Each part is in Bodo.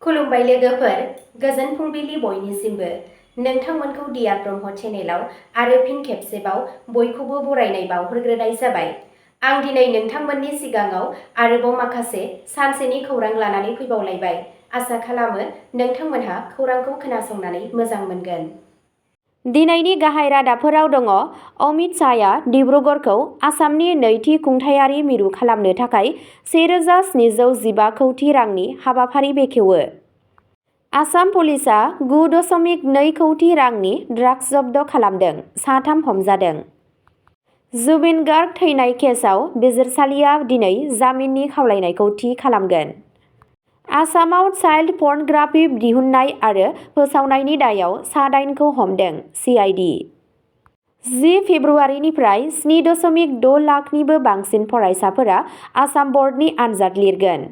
खुलुमबाय लोगोफोर, गोजोन फुंबिलि बयनिसिमबो। नोंथांमोनखौ डियार ब्रह्म चेनेलाव आरो फिन खेबसेबाव बयखौबो बरायनाय बावहरग्रोनाय जाबाय। आं दिनै नोंथांमोननि सिगाङाव आरोबाव माखासे सानसेनि खौरां लानानै फैबावलायबाय। आसा खालामो नोंथांमोनहा खौरांखौ खोनासंनानै मोजां मोनगोन। दिनैनि गाहाय रादाबफोराव दङ। अमित शाहआ डिब्रुगड़खौ आसामनि नैथि खुंथायारि मिरु खालामनो थाखाय 1,715 कौटि रांनि हाबाफारि बेखेवो। आसाम पुलिसआ 9.2 कौटि रांनि ड्राग्स जब्द खालामदों, 3 हमजादों। जुबिन गार्ग थैनाय केसआव बिजिरसालिया दिनै जामिननि खावलायनायखौ थि खालामगोन। आसामाव चाइल्ड पर्नग्राफि दिहुननाय आरो फोसावनायनि दायाव सा 8खौ हमदों CID। 10 फेब्रुआरिनिफ्राय 7.6 लाखनिबो बांसिन फरायसाफोरा आसाम बर्डनि आनजाद लिरगोन।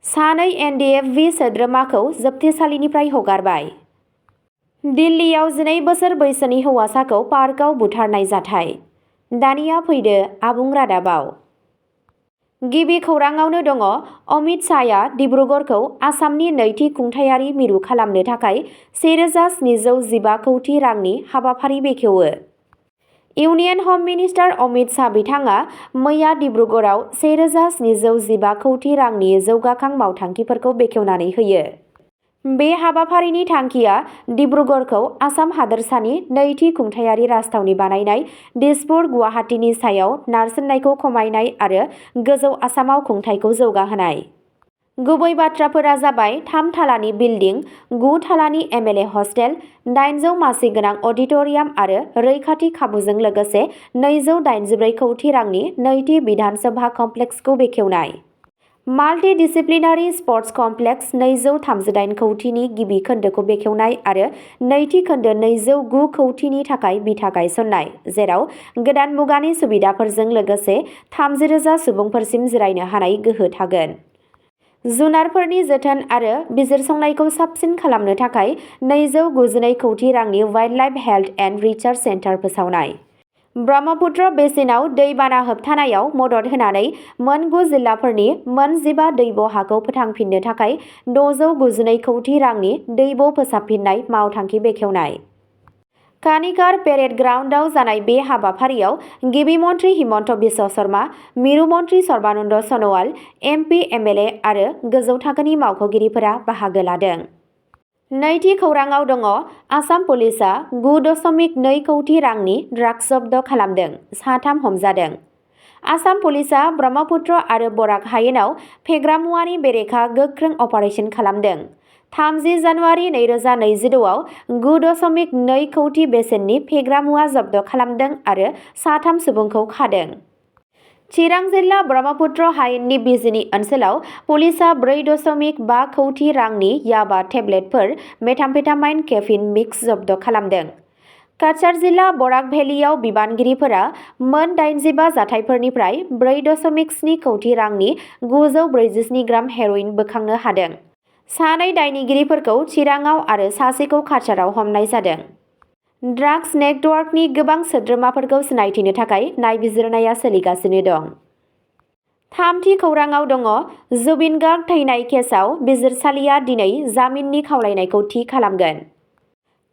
2 NDFB सोद्रोमाखौ जोबथेसालिनिफ्राय हगारबाय। दिल्लीयाव 12 बोसोर बैसोनि हौवासाखौ पार्कआव बुथारनाय जाथाय। दानिया फैदो आबुं रादाबाव। गिबि खौराङावनो दङ। अमित शाहआ डिब्रुगड़खौ आसामनि नैथि खुंथायारि मिरु खालामनो थाखाय 1,715 कौटि रांनि हाबाफारि बेखेवो। इउनियन हम मिनिस्टार अमित शाह बिथाङा मैया डिब्रुगड़आव 1,715 कौटि रांनि जौगाखां मावथांखिफोरखौ बेखेवनानै होयो। बे हाबाफारिनि थांखिया डिब्रुगड़खौ आसाम हादोरसानि नैथि खुंथायारि राजथावनि बानायनाय, दिसपुर, गुवाहाटीनि सायाव नारसिननायखौ खमायनाय आरो गोजौ आसामाव खुंथायखौ जौगाहोनाय। गुबै बाथ्राफोरा जाबाय 3 थालानि बिल्डिं, 9 थालानि MLA हस्टेल, 800 मासि गोनां अडिट'रियाम आरो रैखाथि खाबुजों लोगोसे 284 कौटि रांनि नैथि बिधान सभा कमप्लेक्सखौ बेखेवनाय। माल्टि डिसिप्लिनारि स्पर्ट्स कमप्लेक्स 238 कौटिनि गिबि खोन्दोखौ बेखेवनाय आरो नैथि खोन्दो 209 कौटिनि थाखाय बिथा गायसन्नाय, जेराव गोदान मुगानि सुबिदाफोरजों लोगोसे 30,000 सुबुंफोरसिम जिरायनो हानाय गोहो थागोन। जुनारफोरनि जोथोन आरो बिजिरसंनायखौ साबसिन खालामनो थाखाय 292 कौटि रांनि wildlife health and research centre फोसावनाय। ब्रह्मपुत्र बेसिनाव दै बाना होबथानायाव मदद होनानै मोन 9 जिल्लाफोरनि मोन 15 दैब' हाखौ फोथांफिननो थाखाय 692 कौटि रांनि दैब' फोसाबफिननाय मावथांखि बेखेवनाय। कानिकार पेरेड ग्राउन्डआव जानाय बे हाबाफारियाव गिबि मन्त्रि हिमन्त बिश्व शर्मा, मिरु मन्त्रि सर्बानन्द सन'वाल, MP, MLA आरो गोजौ थाखोनि मावख'गिरिफोरा बाहागो लादों। नैथि खौराङाव दङ। आसाम पुलिसआ 9.2 कौटि रांनि ड्राग्स जब्द खालामदों, 3 हमजादों। आसाम पुलिसआ ब्रह्मपुत्र आरो बराक हायेनाव फेग्रा मुवानि बेरेखा गोख्रों अपारेसन खालामदों। 30 जानुवारि 2026 आव 9.2 कौटि बेसेननि फेग्रा मुवा जब्द खालामदों आरो 3 सुबुंखौ खादों। चिरां जिल्ला ब्रह्मपुत्र हायेननि बिजिनी ओनसोलाव पुलिसआ 4.5 कौटि रांनि याबा टेब्लेटफोर मेथाम्फेटामाइन केफिन मिक्स जब्द खालामदों। काछार जिल्ला बराक भेलियाव बिबानगिरिफोरा मोन 85 जाथायफोरनिफ्राय 4.7 कौटि रांनि 947 ग्राम हेर'इन बोखांनो हादों। 2 दायनिगिरिफोरखौ चिराङाव आरो सासेखौ काछाराव हमनाय जादों। ड्राग्स नेटवर्कनि गोबां सोद्रोमाफोरखौ सिनायथिनो थाखाय नायबिजिरनाया सोलिगासिनो दं। थामथि खौराङाव दङ। जुबिन गार्ग थैनाय केसआव बिजिरसालिया दिनै जामिननि खावलायनायखौ थि खालामगोन।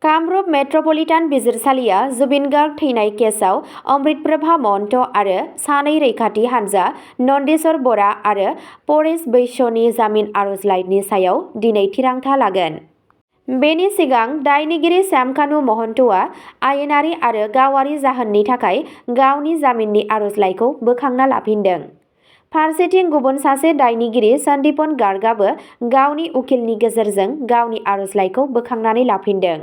कामरुप मेट्र'पलिटान बिजिरसालिया जुबिन गार्ग थैनाय केसआव अमृत प्रभा महन्त आरो 2 रैखाथि हानजा नन्देश्वर बरा आरो परेश बैश्यनि जामिन आर'जलाइनि सायाव दिनै थिरांथा लागोन। बेनि सिगां दायनिगिरि श्यामकानु महन्तआ आयेनारि आरो गावारि जाहोननि थाखाय गावनि जामिननि आर'जलाइखौ बोखांना लाफिनदों। फारसेथिं गुबुन सासे दायनिगिरि सन्दीपन गार्गआबो गावनि उकिलनि गेजेरजों गावनि आर'जलाइखौ बोखांनानै लाफिनदों।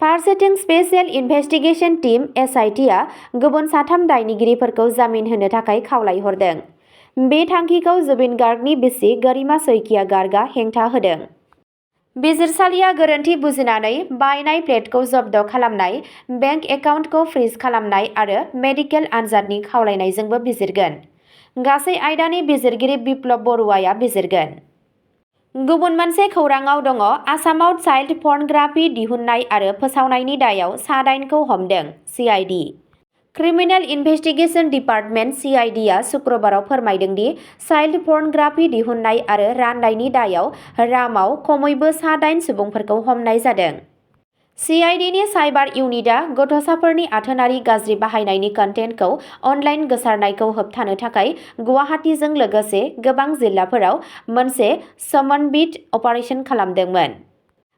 फारसेथिं स्पेशेल इनभेस्टिगेशन टीम SITआ गुबुन 3 दायनिगिरिफोरखौ जामिन होनो थाखाय खावलायहरदों। बे थांखिखौ जुबिन गार्गनि बिसि गरिमा सैकिया गार्गआ हेंथा होदों। बिजिरसालिया गोरोन्थि बुजिनानै बायनाय फ्लेटखौ जब्द खालामनाय, बेंक एकाउन्टखौ फ्रिज खालामनाय आरो मेडिकेल आनजादनि खावलायनायजोंबो बिजिरगोन। गासै आयदानि बिजिरगिरि बिप्लब बरुवाया बिजिरगोन। गुबुन मोनसे खौराङाव दङ। आसामाव चाइल्ड पर्नग्राफि दिहुननाय आरो फोसावनायनि दायाव सा 8खौ हमदों CID। Criminal investigation department (CID) आ शुक्रबाराव फोरमायदों दि चाइल्ड पर्नग्राफि दिहुननाय आरो राननायनि दायाव रामाव खमैबो सा-8 सुबुंफोरखौ हमनाय जादों। CIDनि साइबार इउनिटआ गथ'साफोरनि आथोनारि गाज्रि बाहायनायनि कन्टेन्टखौ अनलाइन गोसारनायखौ होबथानो थाखाय गुवाहाटीजों लोगोसे गोबां जिल्लाफोराव मोनसे समन्वित अपारेसन खालामदोंमोन।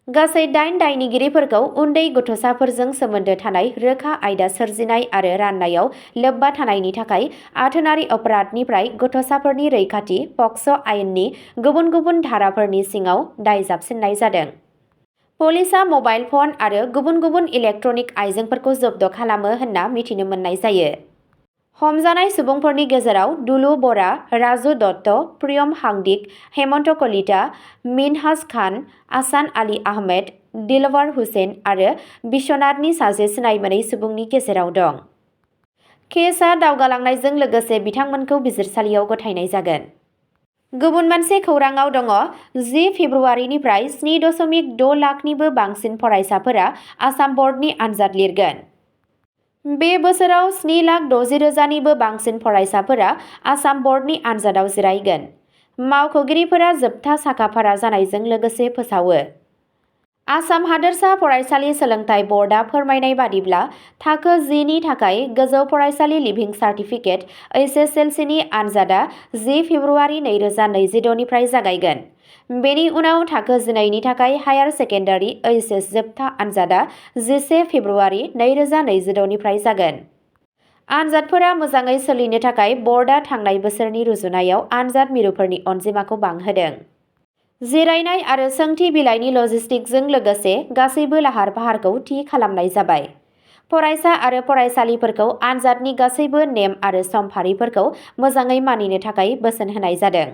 गासै 8 दायनिगिरिफोरखौ उन्दै गथ'साफोरजों सोमोन्दो थानाय रोखा आयदा सोरजिनाय आरो राननायाव लोब्बा थानायनि थाखाय आथोनारि अपराधनिफ्राय गथ'साफोरनि रैखाथि पक्स' आयेननि गुबुन गुबुन धाराफोरनि सिङाव दाय जाबसिननाय जादों। पुलिसआ मबाइल फन आरो गुबुन गुबुन इलेक्ट्रनिक आइजेंफोरखौ जब्द खालामो होनना मिथिनो मोननाय जायो। हमजानाय सुबुंफोरनि गेजेराव दुलु बरा, राजु दत्त, प्रियम हांदिक, हेमन्त कलिता, मिनहाज खान, आसान आली आहमेद, दिलवार हुसैन आरो बिश्वनाथनि सासे सिनाय मोनै सुबुंनि गेजेराव दं। केसआ दावगालांनायजों लोगोसे बिथांमोनखौ बिजिरसालियाव गथायनाय जागोन। गुबुन मोनसे खौरांआव दङ 10 फेब्रुआरिनिफ्राय 7.6 लाखनिबो बांसिन फरायसाफोरा आसाम बर्डनि आनजाद लिरगोन। बे बोसोराव 7,60,000निबो बांसिन फरायसाफोरा आसाम बर्डनि आनजादाव जिरायगोन। मावख'गिरिफोरा जोबथा साखाफारा जानायजों लोगोसे फोसावो। आसाम हादोरसा फरायसालि सोलोंथाइ बर्डआ फोरमायनाय बादिब्ला थाखो 10 नि थाखाय गोजौ फरायसालि लिभिं सार्टिफिकेट (HSLC)नि आनजादा 10 फेब्रुआरि 2026 निफ्राय जागायगोन। बेनि उनाव थाखो 11 नि थाखाय हायार सेकेन्डारि (HS) जोबथा आनजादा 11 फेब्रुआरि 2026 निफ्राय जागोन। आनजादफोरा मोजाङै सोलिनो थाखाय बर्डआ थांनाय बोसोरनि रुजुनायाव आनजाद मिरुफोरनि अनजिमाखौ बांहोदों। जिरायनाय आरो सोंथि बिलाइनि लजिस्टिक्सजों लोगोसे गासैबो लाहार-फाहारखौ थि खालामनाय जाबाय। फरायसा आरो फरायसालिफोरखौ आनजादनि गासैबो नेम आरो समफारिफोरखौ मोजाङै मानिनो थाखाय बोसोन होनाय जादों।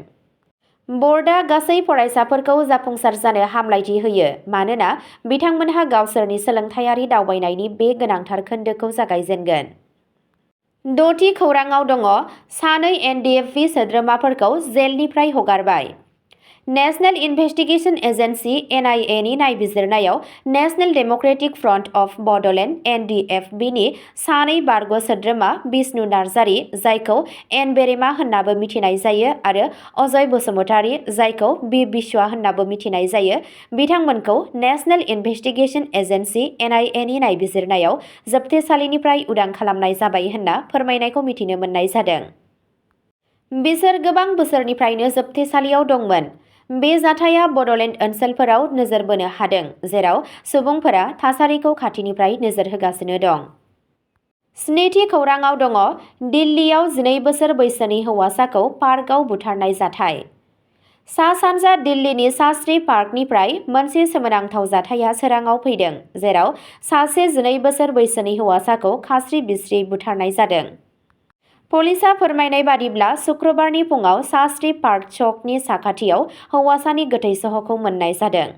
बर्डआ गासै फरायसाफोरखौ जाफुंसार जानो हामलायथि होयो मानोना बिथांमोनहा गावसोरनि सोलोंथायारि दावबायनायनि बे गोनांथार खोन्दोखौ जागायजेनगोन। 6थि खौरांआव दङ सानै NDFB सोद्रोमाफोरखौ जेलनिफ्राय हगारबाय। नेशनेल इनभेस्टिगेशन एजेन्सि (NIA) नि नायबिजिरनायाव national democratic front of Bodoland (NDFB) नि सानै बारग' सोद्रोमा बिष्णु नार्जारी, जायखौ एन बेरेमा होन्नाबो मिथिनाय जायो, आरो अजय बसुमतारी, जायखौ बि बिश्वा होन्नाबो मिथिनाय जायो, बिथांमोनखौ नेशनेल इनभेस्टिगेशन एजेन्सि (NIA) नि नायबिजिरनायाव जोबथेसालिनिफ्राय उदां खालामनाय जाबाय होन्ना फोरमायनायखौ मिथिनो मोननाय जादों। बिसोर गोबां बोसोरनिफ्रायनो जोबथेसालियाव दंमोन। बे जाथाया बड'लेण्ड ओनसोलफोराव नोजोर बोनो हादों, जेराव सुबुंफोरा थासारिखौ खाथिनिफ्राय नोजोर होगासिनो दं। 7थि खौरांआव दङ दिल्लीयाव 12 बोसोर बैसोनि हौवासाखौ पार्कआव बुथारनाय जाथाय। सा-सानजा दिल्लीनि शास्त्री पार्कनिफ्राय मोनसे सोमोनांथाव जाथाया सोराङाव फैदों, जेराव सासे 12 बोसोर बैसोनि हौवासाखौ खास्रि-बिस्रि बुथारनाय जादों। पुलिसआ फोरमायनाय बादिब्ला शुक्रबारनि फुंआव शास्त्री पार्क चौकनि साखाथियाव हौवासानि गोथै सह'खौ मोन्नाय जादों।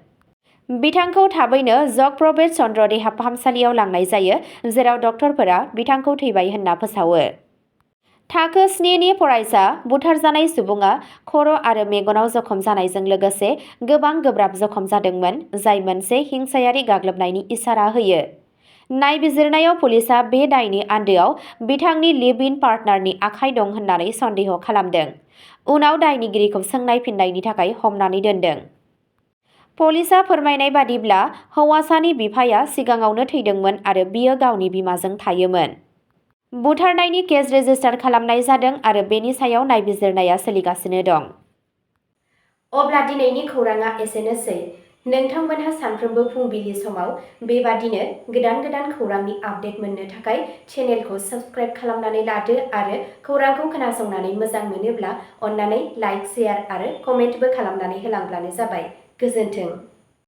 बिथांखौ थाबैनो जगप्रवेश चन्द्र देहा फाहामसालियाव लांनाय जायो, जेराव डक्टरफोरा बिथांखौ थैबाय होन्ना फोसावो। थाखो 7 नि फरायसा बुथारजानाय सुबुङा खर' आरो मेगनाव जखम जानायजों लोगोसे गोबां गोब्राब जखम जादोंमोन, जाय मोनसे हिंसायारि गाग्लोबनायनि इसारा होयो। नायबिजिरनायाव पुलिसआ बे दायनि आन्दोआव बिथांनि लिभ-इन पार्टनारनि आखाइ दं होन्नानै सन्देह खालामदों, उनाव दायनिगिरिखौ सोंनाय फिननायनि थाखाय हमनानै दोनदों। पुलिसआ फोरमायनाय बादिब्ला हौवासानि बिफाया सिगाङावनो थैदोंमोन आरो बियो गावनि बिमाजों थायोमोन। बुथारनायनि केस रेजिस्टार खालामनाय जादों आरो बेनि सायाव नायबिजिरनाया सोलिगासिनो दं। अब्ला दिनैनि खौरांआ एसेनोसै। नोंथांमोनहा सानफ्रोमबो फुंबिलि समाव बेबादिनो गोदान खौरांनि आपडेट मोननो थाखाय चेनेलखौ साबस्क्राइब खालामनानै लादो आरो खौरांखौ खोनासंनानै मोजां मोनोब्ला अन्नानै लाइक, शेयार आरो कमेन्टबो खालामनानै होलांब्लानो जाबाय। गोजोन्थों।